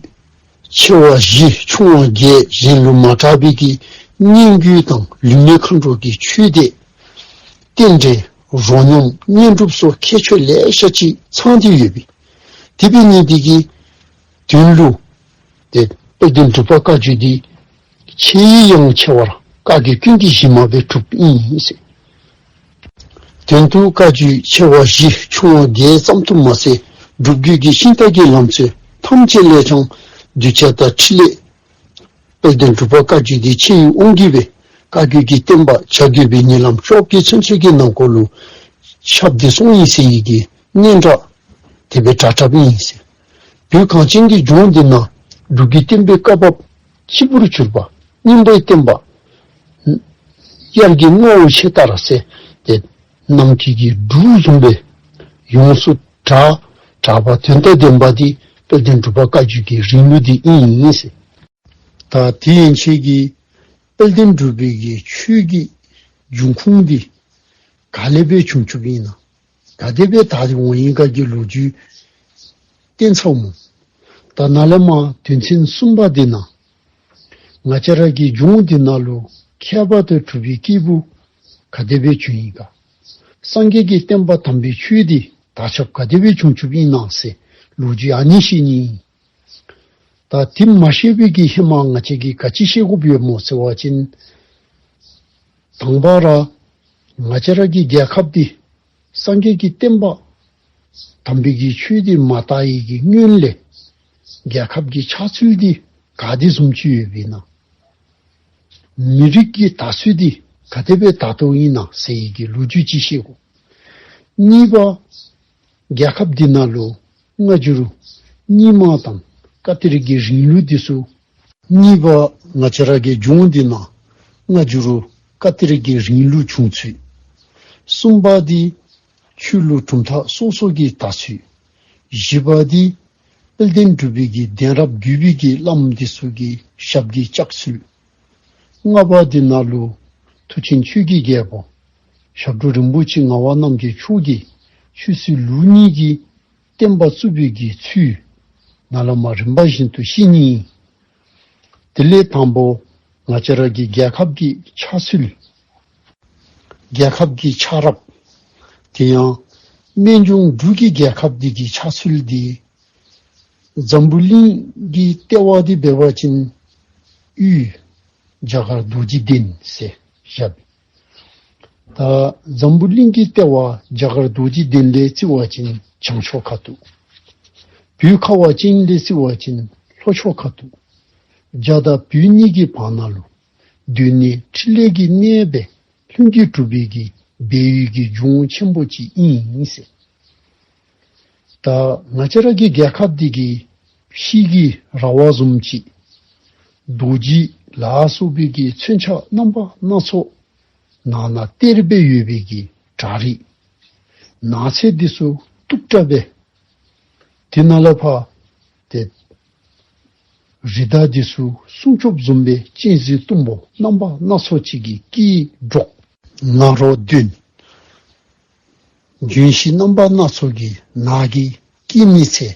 ཆེ་བ་བཞི་ཆུང་བ་བརྒྱད་གཞན་ལུ་མ་གྲགས་པའི་གི་སྙན་བརྒྱུད་དང་ལུས་མེད་མཁའ་འགྲོ་གི་ཆོས་སྡེ་རྟེན་འབྲེལ་རོ་སྙོམས་བསྙེན་སྒྲུབ་སོགས་ཁྱད་ཆོས་ལེ་ཤ་ཅིག་ཚང་སྟེ་ཡོད་པས། དེ་འབད་ནི་འདི་གིས་དོན་ལུ་ཏེ་དཔལ་ལྡན་འབྲུག་པ་བཀའ་བརྒྱུད་འདི་ཆེས་ཡང་ཆེ་བར་བཀའ་བརྒྱུད་ཀུན་གྱི་གཞི་མ་སྦེ་གྲུབ་ཨིན་ཟེར། དོན་དུ་བཀའ་བརྒྱུད་ཆེ་བ་བཞི་ཆུང་བ་བརྒྱད་ཙམ་དུ་མ་ཟད་སྒྲུབ་བརྒྱུད་ཀྱི་ཤིང་རྟ་གི་ལམ་སྲོལ་ཐམས་ཅད་ལས་ཀྱང་གདུལ་བྱ་དང་ཕྲིན་ལས་དཔལ་ལྡན་འབྲུག་པ་བཀའ་བརྒྱུད་འདི་ཆེ་བའི་དབང་གིས་སྦེ་བཀའ་བརྒྱུད་ཀྱི་བསྟན་པ་བྱ་རྒོད་པའི་ཉིན་ལམ་ཕྱོགས་ཀྱི་ཚུན་ཚོད་ཀྱི་ནང་འཁོད་ལུ་ཁྱབ་སྟེ་སོང་ཡི་ཟེར་བའི་གི་སྙན་གྲགས་དེ་སྦེ་གྲགས་གྲགསཔ་ཨིན་ཟེར། བོད་གངས་ཅན་གྱི་ལྗོངས་འདི་ནང་འབྲུག་གི་བསྟན་པའི་བཀའ་བབས་སྤྱི་བོར་གྱུར་པ་རྙིང་པའི་བསྟན་པ་དབྱར་གྱི་རྔ་བོ་ཆེ་ལྟར་ཟེར་ཏེ་ནམ་མཁའི་གི་འབྲུག་བཟུམ་སྦེ་ཡོངས་སུ་གྲགས་གྲགས་པ་དོན་དང་ལྡན་པ་འདི་དཔལ་ལྡན་འབྲུག་པ་བཀའ་བརྒྱུད་ཀྱི་རིང་ལུགས་འདི་ཨིན་ཟེར། ད་དེ་ཡན་ཆད་ཀྱི་དཔལ་ལྡན་འབྲུག་པའི་གི་ཆོས་ཀྱི་འབྱུང་ཁུངས་འདི་ག་ལས་སྦེ་བྱུང་བྱུངམ་ཨིན་ན། ག་དེ་སྦེ་དར་ཏེ་འོང་ཡི་ག་གི་ལོ་རྒྱུས་བསྟན་ཚརཝ་སྨོ། ད་ནཱ་ལས་མར་དོན་ཚན་གསུམ་པ་འདི་ནང་ང་བཅས་ར་གི་ལྗོངས་འདི་ནང་ལུ་ཁྱད་པར་དུ་གྲུབ་པའི་སྐྱེས་བུ་ག་དེ་སྦེ་བྱུང་ཡི་ག། སངས་རྒྱས་ཀྱི་བསྟན་པ་དམ་པའི་ཆོས་འདི་དར་ཁྱབ་ག་དེ་སྦེ་བྱུང་བྱུངམ་ཨིན་ན་ཟེར་ལོ་རྒྱུས་ཨ་ནི་བཤད་ནི་ཨིན། ད་དེ་མ་བཤད་པའི་གི་ཧེ་མ་ང་བཅས་ཀྱིས་ག་ཅི་ཤེས་དགོཔ་ཡོདཔ་སྨོ་ཟེར་བ་ཅིན་དང་པ་ར་ང་བཅས་ར་གི་རྒྱལ་ཁབ་འདི་སངས་རྒྱས་ཀྱི་བསྟན་པ་དམ་པའི་གི་ཆོས་འདི་མ་དར་བའི་གི་སྔོན་ལས་རྒྱལ་ཁབ་ཀྱི་ཆགས་ཚུལ་འདི་ག་དེ་བཟུམ་ཅིག་ཡོདཔ་ཨིན་ན། མི་རིགས་ཀྱི་དར་ཚུལ་འདི་ག་དེ་སྦེ་དར་དོ་ཨིན་ན་ཟེར་བའི་གི་ལོ་རྒྱུས་ཅིག་ཤེས་དགོ། གཉིས་པ་རྒྱལ་ཁབ་འདི་ནང་ལུ་སྔ་འགྱུར་རྙིང་མ་དང་བཀའ་གཏེར་གྱི་རིང་ལུགས་འདི་ཚུ། གཉིས་པ་ང་བཅས་ར་གི་ལྗོངས་འདི་ནང་སྔ་འགྱུར་བཀའ་གཏེར་གྱི་རིང་ལུགས་བྱུང་ཚུལ། གསུམ་པ་འདི་ཆོས་ལུགས་གྲུབ་མཐའ་སོ་སོ་གི་དར་ཚུལ། བཞི་པ་འདི་དཔལ་ལྡན་འབྲུག་པའི་གི་གདན་རབས་བརྒྱུད་པའི་གི་བླམ་འདི་ཚུ་གི་ཞབས་ཀྱི་བཅགས་ཚུལ། ལྔ་པ་འདི་ནང་ལུ་མཐུ་ཆེན་ཆོས་ཀྱི་རྒྱལ་པོ་ཞབས་དྲུང་རིན་པོ་ཆེ་ངག་དབང་རྣམ་རྒྱལ་མཆོག་གིས་ཆོས་སྲིད་ལུགས་གཉིས་ཀྱི་བསྟན་པ་བཙུགས་པའི་གི་ཚུལ་ནཱ་ལས་མར་རིམ་པ་བཞིན་དུ་བཤད་ནི་ཨིན། དེ་ལས་དང་པོ་ང་བཅས་ར་གི་རྒྱལ་ཁབ་ཀྱི་ཆགས་ཚུལ། རྒྱལ་ཁབ་ཀྱི་ཆགས་རབས། དེ་ཡང་སྨན་ལྗོངས་འབྲུག་གི་རྒྱལ་ཁབ་འདི་གི་ཆགས་ཚུལ་འདི་འཛམ་བུ་གླིང་གི་ལྟེ་བ་འདི་འབད་བ་ཅིན་དབུས་རྒྱ་གར་རྡོ་རྗེ་གདན་ཟེར་བཞག། ད་འཛམ་བུ་གླིང་གི་ལྟེ་བ་རྒྱ་གར་རྡོ་རྗེ་གདན་ལས་བརྩི་བ་ཅིན་བྱང་ཕྱོགས་ཁ་ཐུག། བོད་ཁ་བ་ཅན་ལས་བརྩི་བ་ཅིན་ལྷོ་ཕྱོགས་ཁ་ཐུག། རྒྱ་དང་བོད་གཉིས་ཀྱི་བར་ན་ལུ་སྡོད་གནས་འཕྲིན་ལས་ཀྱི་གནས་སྦེ་ལྷུན་གྱིས་གྲུབ་པའི་གི་སྦས་ཡུལ་གྱི་ལྗོངས་ཆེན་པོ་ཅིག་ཨིན་ཟེར། ད་ང་བཅས་ར་གི་རྒྱལ་ཁབ་འདི་གི་ཕྱི་གི་ར་བ་བཟུམ་ཅིག་རྡོ་རྗེ་ལ་སོགས་པའི་གི་མཚོན་ཆ་རྣམ་པ་སྣ་ཚོགས་ནང་ན་སྟེར་སྦེ་ཡོད་པའི་གི་བྲག་རི་ནགས་ཚལ་འདི་ཚུ་སྟུག་དྲགས་སྦེ་དེ་ནང་ལས་ཕར་ཏེ་རི་དྭགས་འདི་ཚུ་སྲུང་སྐྱོབ་བཟུམ་སྦེ་གཅན་གཟན་གཏུམ་པོ་རྣམ་པ་སྣ་ཚོགས་ཅིག་གིས་སྐད་སྒྲོག། ང་རོ་འདོན། ལྗོན་ཤིང་རྣམ་པ་སྣ་ཚོགས་ཀྱི་ནགས་ཀྱི་སྐྱེ་གནས་ཚལ།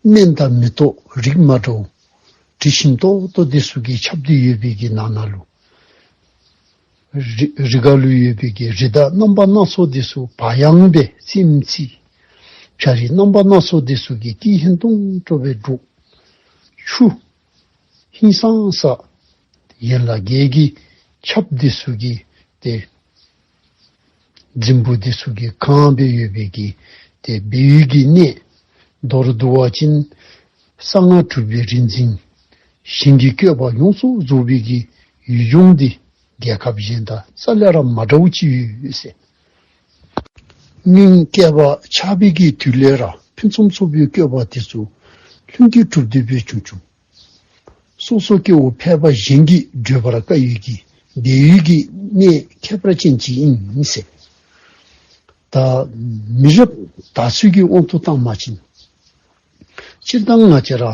སྨན་དང་མེ་ཏོག་རིགས་མ་འདྲཝ་དྲི་ཞིམ་ཏོག་ཏོ་དེ་ཚུ་གིས་ཁྱབ་སྟེ་ཡོད་པའི་གི་ནང་ན་ལུ། རི་རི་ཁ་ལུ་ཡོད་པའི་གི་རི་དྭགས་རྣམ་པ་སྣ་ཚོགས་དེ་ཚུ་བག་ཡངས་སྦེ་རྩེདམོ་རྩེ། བྱ་རིགས་རྣམ་པ་སྣ་ཚོགས་དེ་ཚུ་གིས་སྐད་ཧན་ཏོང་ཏོ་སྦེ་སྒྲོག། ཆུ་ཧིང་སངས་ས། ཡན་ལག་བརྒྱད་ཀྱི་ཆརཔ་དེ་ཚུ་གིས་ཏེ་རྫིང་བུ་དེ་ཚུ་གིས་གང་སྦེ་ཡོད་པའི་གི་ཏེ་སྦས་ཡུལ་གྱི་གནས། མདོར་བསྡུ་བ་ཅིན་གསང་སྔགས་གྲུབ་པའི་རིག་འཛིན་ཞིང་གི་བཀོད་པ་ཡོངས་སུ་རྫོགས་པའི་གི་ཡུལ་ལྗོངས་འདི་རྒྱལ་ཁབ་གཞན་དང་རྩ་ལས་ར་མ་འདྲཝ་ཅིག་ཡོད་ཟེར། སྔོན་བསྐལ་པ་ཆགས་པའི་གི་དུས་ལས་ར་ཕུན་སུམ་ཚོགས་པའི་བཀོད་པ་དེ་ཚུ་ལྷུན་གྱིས་གྲུབ་སྟེ་སྦེ་བྱུང་བྱུངམ། སོ་སོ་སྐྱེ་བོ་ཕལ་པ་གཞན་གྱིས་བགྲོད་པར་དཀའ་བའི་གི་སྦས་ཡུལ་གྱི་གནས་ཁྱད་པར་ཅན་ཅིག་ཨིན་ཟེར། ད་མི་རབས་དར་ཚུལ་གྱི་དབང་དུ་བཏང་བ་ཅིན། སྤྱིར་བཏང་ང་བཅས་ར་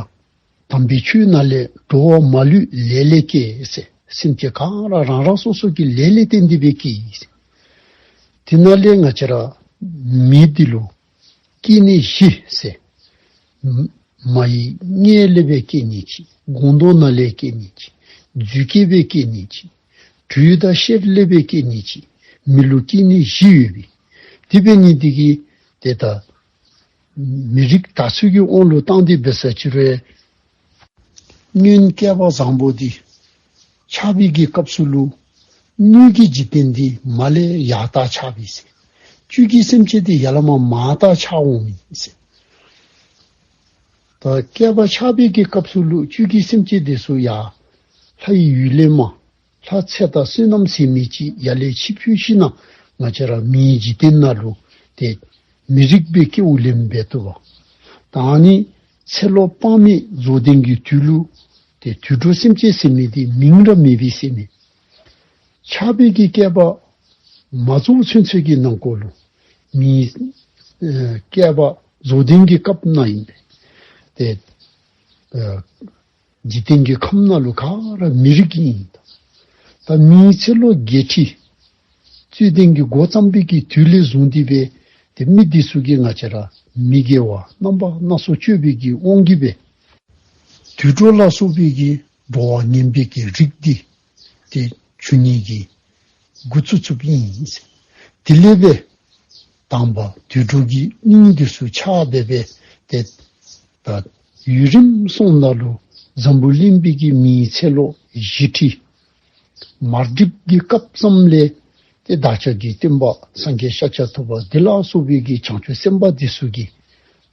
དམ་པའི་ཆོས་ནང་ལས་འགྲོ་བ་མ་ལུས་ལས་ལས་སྐྱེས་ཟེར། སེམས་ཅན་ག་ར་རང་རང་སོ་སོ་གི་ལས་ལས་བརྟེན་ཏེ་སྦེ་སྐྱེས་ཟེར། དེ་ནང་ལས་ང་བཅས་ར་མི་འདི་ལུ་སྐྱེ་གནས་བཞི་ཟེར། མ་ཡི་མངལ་ལས་སྦེ་སྐྱེ་ནི་ཅིག། སྒོང་རྡོག་ནང་ལས་སྐྱེ་ནི་ཅིག། རྫུས་སྐྱེས་སྦེ་སྐྱེ་ནི་ཅིག། དྲོད་དང་གཤེར་ལས་སྦེ་སྐྱེ་ནི་ཅིག། མི་ལུ་སྐྱེ་གནས་བཞི་ཡོད་པས། དེ་འབད་ནི་འདི་གིས་ཏེ་ད་མི་རིགས་དར་ཚུལ་གྱི་དབང་ལུ་བཏང་སྟེ་འབད་ས་ཅིག་རུང་། སྔོན་བསྐལ་པ་བཟང་པོ་འདི་ཆགས་པའི་གི་སྐབས་སུ་ལུ་སྣོད་ཀྱི་འཇིག་རྟེན་འདི་མར་ལས་ཡར་ལྟ་ཆགས་པས་ཟེར། བཅུད་ཀྱི་སེམས་ཅན་འདི་ཡར་ལས་མར་མར་ལྟ་ཆགས་འོང་མི་ཟེར། ད་བསྐལ་པ་ཆགས་པའི་གི་སྐབས་སུ་ལུ་བཅུད་ཀྱི་སེམས་ཅན་དེ་ཚུ་ཡར་ལྷའི་ཡུལ་ལས་མར་ལྷ་ཚེ་དང་བསོད་ནམས་ཟེར་མི་ཅིག་ཡར་ལས་ཕྱི་འཕུལ་ཞིནམ་ལས་ང་བཅས་ར་མིའི་འཇིག་རྟེན་ནང་ལུ་ཏེ་མི་རིགས་སྦེ་སྐྱེ་བ་ལེན་འབད་བཏུབ་པས། ད་ནི་ཚེ་ལོ་དཔག་མེད་རྫོགས་ལྡན་གྱི་དུས་ལུ་ཏེ་དུད་འགྲོ་སེམས་ཅན་ཟེར་མི་འདི་མིང་ར་མེད་པས་ཟེར་མས། ཆགས་པའི་གི་བསྐལ་པ་མ་རྫོགས་ཚུན་ཚོད་ཀྱི་ནང་འཁོད་ལུ་མི་ཨེ་བསྐལ་པ་རྫོགས་ལྡན་གྱི་སྐབས་ནང་ཨིན་པས། ཏེ་ཨེ་འཇིག་རྟེན་གྱི་ཁམས་ནང་ལུ་ག་ར་མི་རིགས་ཨིན། ད་མིའི་ཚེ་ལོ་བརྒྱད་ཁྲི་རྩོད་ལྡན་གྱི་འགོ་བརྩམས་པའི་གི་དུས་ལས་བཟུང་སྟེ་སྦེ་ཏེ་མི་འདི་ཚུ་གིས་ང་བཅས་ར་མི་དགེ་བ་རྣམ་པ་སྣ་ཚོགས་སྤྱོད་པའི་གི་དབང་གིས་སྦེ་དུད་འགྲོ་ལ་སོགས་པའི་གི་འགྲོ་བ་ངན་པའི་གི་རིགས་འདི་ཏེ་བྱུང་ནི་གི་འགོ་བཙུགས་བཙུགསཔ་ཨིན། དེ་ལས་སྦེ་དང་པ་དུད་འགྲོ་གི་སྙིང་འདི་ཚུ་ཆགས་སྦེ་སྦེ་ཏེ་ད་ཡུན་རིངམོ་སོང་ནང་ལུ་འཛམ་བུ་གླིང་པའི་གི་མིའི་ཚེ་ལོ་བཞི་ཁྲི་མར་འགྲིབ་ཀྱི་སྐབས་ཙམ་ལས་ཏེ་བདག་ཅག་གི་སྟོན་པ་སངས་རྒྱས་ཤཱཀྱ་ཐུབ་པ་འདི་ལ་སོགས་པའི་གི་བྱང་ཆུབ་སེམས་དཔའ་འདི་ཚུ་གིས་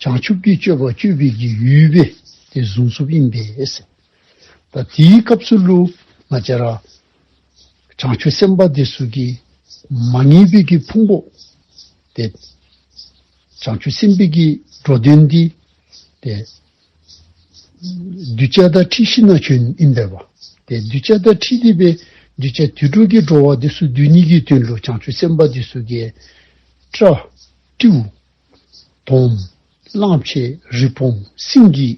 བྱང་ཆུབ་ཀྱི་སྤྱོད་པ་སྤྱོད་པའི་གི་ཡུལ་སྦེ་ཏེ་བཟུང་བཟུངམ་ཨིན་པས། ད་དེའི་སྐབས་སུ་ལུ་ང་བཅས་ར་བྱང་ཆུབ་སེམས་དཔའ་འདི་ཚུ་གིས་མ་ངེས་པའི་གི་ཕུང་པོ་ཏེ་བྱང་ཆུབ་སེམས་དཔའི་གི་འགྲོ་དོན་འདི་ཏེ་གདུལ་བྱ་དང་འཁྲིལ་ཞིནམ་ལས་བྱོནམ་ཨིན་པས། ཏེ་གདུལ་བྱ་དང་འཁྲིལ་ཏེ་སྦེ་གདུལ་བྱ་དུད་འགྲོ་གི་འགྲོ་བ་འདི་ཚུ་སྡུད་ནི་གི་དོན་ལུ་བྱང་ཆུབ་སེམས་དཔའ་འདི་ཚུ་གིས་སྤྲ་སྤྲེའུ་དོམ་གླང་ཆེན་རི་བོང་སེང་གེ་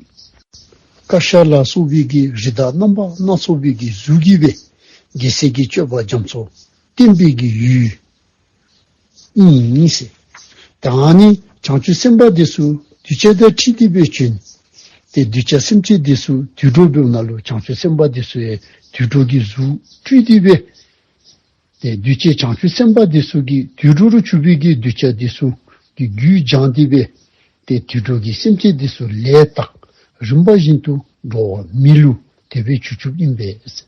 ཀ་ཤ་ལ་སོགས་པའི་གི་རི་དྭགས་རྣམ་པ་སྣ་ཚོགས་པའི་གི་གཟུགས་ཀྱིས་སྦེ་རྒྱལ་སྲས་ཀྱི་སྤྱོད་པ་རྒྱ་མཚོ་བསྟན་པའི་གི་ཡུལ་ཨིན་ཟེར། ད་ནི་བྱང་ཆུབ་སེམས་དཔའ་འདི་ཚུ་གདུལ་བྱ་དང་འཁྲིལ་ཏེ་སྦེ་བྱོན། ཏེ་གདུལ་བྱ་སེམས་ཅན་འདི་ཚུ་དུད་འགྲོ་འབདཝ་ད་ལུ་བྱང་ཆུབ་སེམས་དཔའ་འདི་ཚུ་ཡང་དུད་འགྲོ་གི་གཟུགས་སྤྲུལ་ཏེ་སྦེ་ཏེ་གདུལ་བྱ་བྱང་ཆུབ་སེམས་དཔའ་འདི་ཚུ་གིས་དུད་འགྲོ་རུ་གྱུར་པའི་གི་གདུལ་བྱ་འདི་ཚུ་གི་རྒྱུད་སྦྱངས་ཏེ་སྦེ་ཏེ་དུད་འགྲོ་གི་སེམས་ཅན་འདི་ཚུ་ལས་དང་རིམ་པ་བཞིན་དུ་འགྲོ་བ་མི་ལུ་དེ་སྦེ་གྱུར་གྱུརཔ་ཨིན་པས།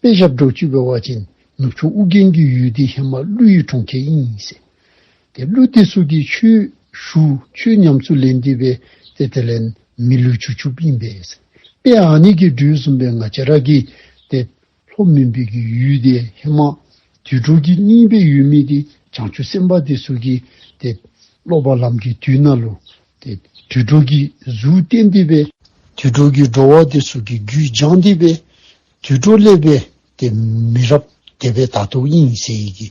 དཔེ་བཞག་འགྱོ་ཅིག་འབད་བ་ཅིན་ནུབ་ཕྱོགས་ཨོ་རྒྱན་གྱི་ཡུལ་འདི་ཧེ་མ་ཀླུ་ཡི་གྲོང་ཁྱེར་ཨིན་ཟེར། ཏེ་ཀླུ་འདི་ཚུ་གིས་ཆོས་ཞུ་ཆོས་ཉམས་སུ་ལེན་ཏེ་སྦེ་ཏེ་དེ་ལས་མི་ལུ་གྱུར་གྱུརཔ་ཨིན་པས། དཔེ་ཨ་ནི་གི་འགྲོས་བཟུམ་སྦེ་ང་བཅས་ར་གི་ཏེ་ལྷོ་མོན་པའི་གི་ཡུལ་འདི་ཧེ་མ་དུད་འགྲོ་གི་གནས་སྦེ་ཡོད་མི་འདི་བྱང་ཆུབ་སེམས་དཔའ་འདི་ཚུ་གིས་ཏེ་སློབ་པ་ལམ་གྱི་དུས་ནང་ལུ་ཏེ་དུད་འགྲོ་གི་གཟུགས་བསྟན་ཏེ་སྦེ་དུད་འགྲོ་གི་འགྲོ་བ་འདི་ཚུ་གི་རྒྱུད་སྦྱངས་ཏེ་སྦེ་དུད་འགྲོ་ལས་སྦེ་ཏེ་མི་རབས་དེ་སྦེ་དར་དོ་ཨིན་ཟེར་གི་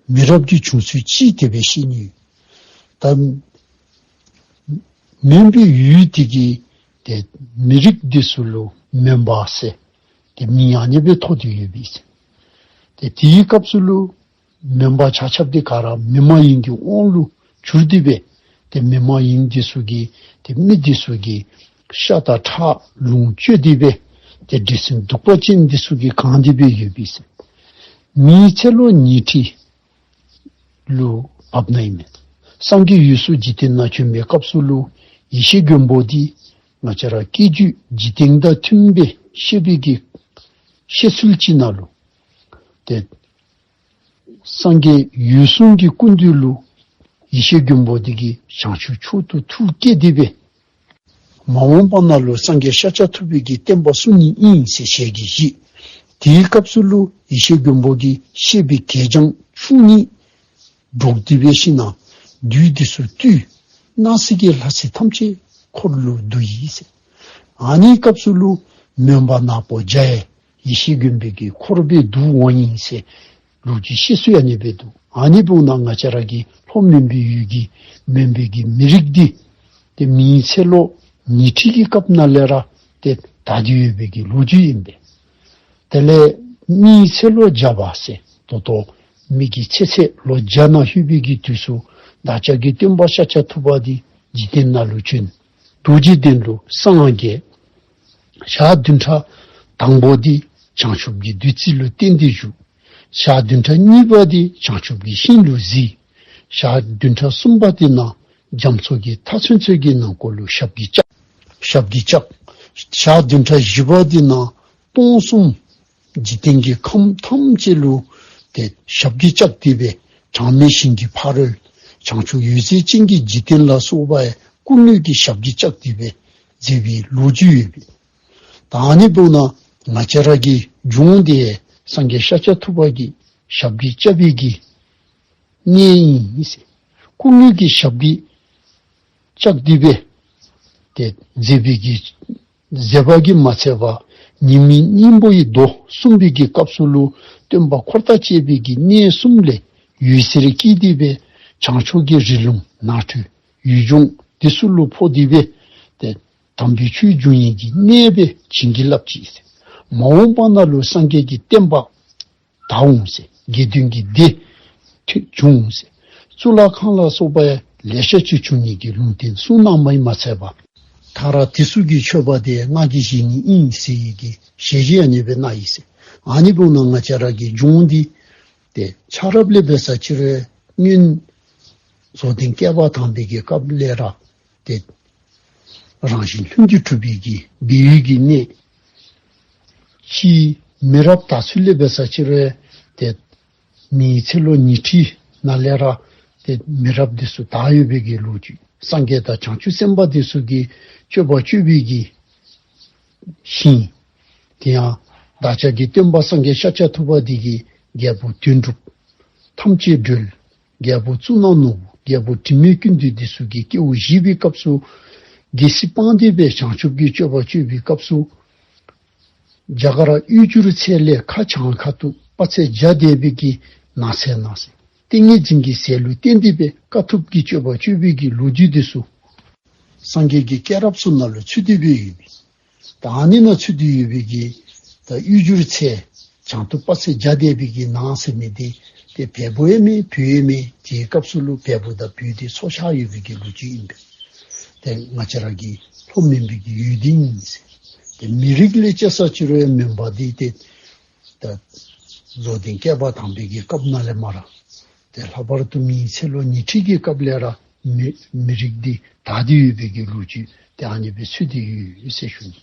མི་རབས་ཀྱི་བྱུང་ཚུལ་ཅིག་དེ་སྦེ་ཤེས་ནི། ད་མོན་པའི་ཡུལ་འདི་གི་ཏེ་མི་རིགས་འདི་ཚུ་ལུ་མོན་པ་ཟེར་ཏེ་མིང་ཡང་ནི་སྦེ་ཐོགས་ཏེ་ཡོད་པས་ཟེར། ཏེ་དེའི་སྐབས་སུ་ལུ་མོན་པ་ཆ་ཁྱབ་འདི་ག་ར་མི་མ་ཡིན་གྱི་དབང་ལུ་ གྱུར་ཏེ་སྦེ་ཏེ་མི་མ་ཡིན་འདི་ཚུ་གིས་ཏེ་མི་འདི་ཚུ་གི་ཤ་དང་ཁྲག་ལོངས་སྤྱོད་དེ་སྦེ་ཏེ་འདྲེ་སྲིན་གདུག་པ་ཅན་འདི་ཚུ་གིས་གང་སྟེ་སྦེ་ཡོད་པས་ཟེར། མིའི་ཚེ་ལོ་ཉི་ཁྲི་ལུ་བབ་ནི་ཨིན་མས། སངས་རྒྱས་འོད་སྲུང་འཇིག་རྟེན་ནང་བྱོན་པའི་སྐབས་སུ་ལུ་ཡེ་ཤེས་མགོན་པོ་འདི་ང་བཅས་ར་སྐྱེ་རྒྱུད་འཇིག་རྟེན་དང་མཐུན་པའི་བཤད་པའི་གི་བཤད་ཚུལ་ཅིག་ནང་ལུ་ཏེ་སངས་རྒྱས་འོད་སྲུང་གི་སྐུ་མདུན་ལུ་ཡེ་ཤེས་མགོན་པོ་འདི་གིས་བྱང་ཆུབ་མཆོག་ཏུ་ཐུགས་བསྐྱེད་དེ་སྦེ་མ་འོངས་པ་ནང་ལུ་སངས་རྒྱས་ཤཱཀྱ་ཐུབ་པའི་གི་བསྟན་པ་སྲུང་ནི་ཨིན་ཟེར་ཞལ་གྱིས་བཞེས། དེའི་སྐབས་སུ་ལུ་ཡེ་ཤེས་མགོན་པོ་གིས་བཤད་པའི་གད་རྒྱངས་བཅུ་གཉིས་སྒྲོག་སྟེ་སྦེ་ཞིནམ་ལས་བདུད་འདི་ཚུ་བཏུལ། སྣང་སྲིད་ཀྱི་ལྷ་ཚོགས་ཐམས་ཅད་འཁོར་ལོ་བསྡུས་ཡི་ཟེར། ཨ་ནི་སྐབས་སུ་ལུ་མོན་པ་ནག་པོ་རྒྱ་ཡེ་ཤེས་མགོན་པོའི་གི་འཁོར་སྦེ་བསྡུ་འོང་ཡི་ཟེར་ལོ་རྒྱུས་བཤད་སྲོལ་ཡང་ཨ་ནི་སྦེ་འདུག། ཨ་ནི་འབདཝ་ད་ང་བཅས་ར་གི་ལྷོ་མོན་པའི་ཡུལ་གྱི་མོན་པའི་གི་མི་རིགས་འདི་ཏེ་མིའི་ཚེ་ལོ་ཉི་ཁྲི་གི་སྐབས་ནང་ལས་ར་ཏེ་དར་ཏེ་ཡོད་པའི་གི་ལོ་རྒྱུས་ཨིན་པས། དེ་ལས་མིའི་ཚེ་ལོ་བརྒྱ་པ་ཟེར་ད་ལྟོ་མི་གི་ཚེ་ཚད་ལོ་བརྒྱ་ནང་ལྷོད་པའི་གི་དུས་སུ་བདག་ཅག་གི་སྟོན་པ་ཤཱཀྱ་ཐུབ་པ་འདི་འཇིག་རྟེན་ནང་ལུ་བྱོན། རྡོ་རྗེ་གདན་ལུ་སངས་རྒྱས། ཞག་བདུན་ཕྲག་དང་པོ་འདི་བྱང་ཆུབ་ཀྱི་བདུད་རྩི་ལུ་བརྟེན་ཏེ་བཞུགས། ཞག་བདུན་ཕྲག་གཉིས་པ་འདི་བྱང་ཆུབ་ཀྱི་ཤིང་ལུ་གཟིགས། ཞག་བདུན་ཕྲག་གསུམ་པ་འདི་ནང་རྒྱ་མཚོ་གི་མཐའ་ཚུན་ཚོད་ཀྱི་ནང་འཁོད་ལུ་ཞབས་ཀྱིས་བཅགས། ཞབས་ཀྱིས་བཅགས། ཞག་བདུན་ཕྲག་བཞི་པ་འདི་ནང་སྟོང་གསུམ་འཇིག་རྟེན་གྱི་ཁམས་ཐམས་ཅད་ལུ་ཏེ་ཞབས་ཀྱིས་བཅགས་ཏེ་སྦེ་གྲངས་མེད་ཞིང་གི་ཕ་རོལ་བྱང་ཆུབ་འོད་ཟེར་ཅན་གྱི་འཇིག་རྟེན་ལ་སོགས་པ་སྐུ་དངོས་ཀྱིས་ཞབས་ཀྱིས་བཅགས་ཏེ་སྦེ་མཛད་པའི་ལོ་རྒྱུས་ཡོད་པས། ད་ཨ་ནི་འབདཝ་ད་ང་བཅས་ར་གི་ལྗོངས་འདི་སངས་རྒྱས་ཤཱཀྱ་ཐུབ་པ་གིས་ཞབས་ཀྱིས་བཅགས་པའི་གི་གནས་ཨིན་ཟེར། སྐུ་དངོས་ཀྱིས་ཞབས་ཀྱིས་བཅགས་ཏེ་སྦེ་ཏེ་མཛད་པའི་གི་མཛད་པ་གིས་མ་ཚད་པར་ཉི་མའི་སྙིང་པོ་ཡི་མདོ་གསུངས་པའི་གི་སྐབས་སུ་ལུ་སྟོན་པ་འཁོར་དང་བཅས་པའི་གི་གནས་གསུམ་ལས་འོད་ཟེར་བཀྱེ་སྟེ་སྦེ་བྱང་ཕྱོགས་ཀྱི་རི་ལུང་ནགས་ཁྲོད་ཡུལ་ལྗོངས་འདི་ཚུ་ལུ་ཕོག་སྟེ་སྦེ་ཏེ་དམ་པའི་ཆོས་འབྱུང་ནི་གི་གནས་སྦེ་བྱིན་གྱིས་བརླབས་ཅི་ཟེར། མ་འོངས་པ་ནང་ལུ་སངས་རྒྱས་ཀྱི་བསྟན་པ་དར་འོང་ཟེར། དགེ་འདུན་གྱི་སྡེ་ཐོན་འོང་ཟེར། གཙུག་ལག་ཁང་ལ་སོགས་པ་ལེ་ཤ་ཅིག་འབྱུང་ནི་གི་ལུང་བསྟན་གསུངས་གནངམ་ཨིན་མ་ཚད་པར་མཐར་དེ་ཚུ་གི་མཆོད་པ་འདི་ང་གིས་བཞེས་ནི་ཨིན་ཟེར་བའི་གི་ཞལ་བཞེས་ཨ་ནི་སྦེ་གནང་ཡི་ཟེར། ཨ་ནི་འབདཝ་ད་ང་བཅས་ར་གི་ལྗོངས་འདི་ཏེ་ཆ་རོགས་ལས་འབད་ས་ཅིག་རུང་སྔོན་རྫོགས་ལྡན་བསྐལ་པ་དང་པའི་གི་སྐབས་ལས་ར་ཏེ་རང་བཞིན་ལྷུན་གྱིས་གྲུབ་པའི་གི་སྦས་ཡུལ་གྱི་གནས། ཕྱིས་མི་རབས་དར་ཚུལ་ལས་འབད་ས་ཅིག་རུང་ཏེ་མིའི་ཚེ་ལོ་ཉི་ཁྲི་ནང་ལས་ར་ཏེ་མི་རབས་འདི་ཚུ་དར་ཡོད་པའི་གི་ལོ་རྒྱུས། སངས་རྒྱས་དང་བྱང་ཆུབ་སེམས་དཔའ་འདི་ཚུ་གིས་སྤྱོད་པ་སྤྱོད་པའི་གི་ཞིང་། དེ་ཡང་བདག་ཅག་གི་སྟོན་པ་སངས་རྒྱས་ཤཱཀྱ་ཐུབ་པ་འདི་གིས་རྒྱལ་པོ་དོན་གྲུབ་ཐམས་ཅད་སྒྲོལ། རྒྱལ་པོ་གཙུག་ན་ནོར་བུ། རྒྱལ་པོ་དྲི་མེད་ཀུན་འདུས་འདི་ཚུ་གི་སྐྱེ་བ་བཞེས་པའི་སྐབས་སུ་རྒྱལ་སྲིད་སྤངས་ཏེ་སྦེ་བྱང་ཆུབ་ཀྱི་སྤྱོད་པ་སྤྱོད་པའི་སྐབས་སུ་རྒྱ་གར་གཡུ་བྱུར་ཚལ་ལས་ཁ་བྱང་ཁ་ཐུག་དཔག་ཚད་བརྒྱ་འདས་པའི་གི་ནགས་ཚལ་ནང་ཟེར། ཏིང་ངེ་འཛིན་གྱི་ཟེར་ལུ་བརྟེན་ཏེ་སྦེ་དཀའ་ཐུབ་ཀྱི་སྤྱོད་པ་སྤྱོད་པའི་གི་ལོ་རྒྱུས་འདི་ཚུ་སངས་རྒྱས་ཀྱི་སྐྱེས་རབས་ཚུ་ནང་ལུ་ཚུད་དེ་སྦེ་ཡོད་པས། ད་ཨ་ནི་ནང་ཚུད་དེ་ཡོད་པའི་གི་ད་གཡུ་བྱུར་ཚལ་བྱང་དུ་དཔག་ཚད་བརྒྱ་འདས་པའི་གི་ནགས་ཟེར་མི་འདི་ཏེ་བལ་པོ་ཡང་མེད་བོད་ཡང་མེད། དེའི་སྐབས་སུ་ལུ་བལ་པོ་དང་བོད་འདི་འཚོ་བཞག་ཡོད་པའི་གི་ལོ་རྒྱུས་ཨིན་པས། ཏེ་ང་བཅས་ར་གི་ལྷོ་མོན་པའི་གི་ཡུལ་འདི་ཨིན་ཟེར། ཏེ་མི་རིགས་ལས་དཔྱད་ས་ཅིག་རུང་མོན་པ་འདི་ཏེ་ད་རྫོགས་ལྡན་བསྐལ་པ་དང་པའི་གི་སྐབས་ནང་ལས་མར་ཏེ་ལྷག་པར་དུ་མིའི་ཚེ་ལོ་ཉི་ཁྲི་གི་སྐབས་ལས་ར་མི་མི་རིགས་འདི་དར་ཏེ་ཡོད་པའི་གི་ལོ་རྒྱུས་ཏེ་ཨ་ནི་སྦེ་ཚུད་དེ་ཡོད་ཟེར་ཞུ་ནི།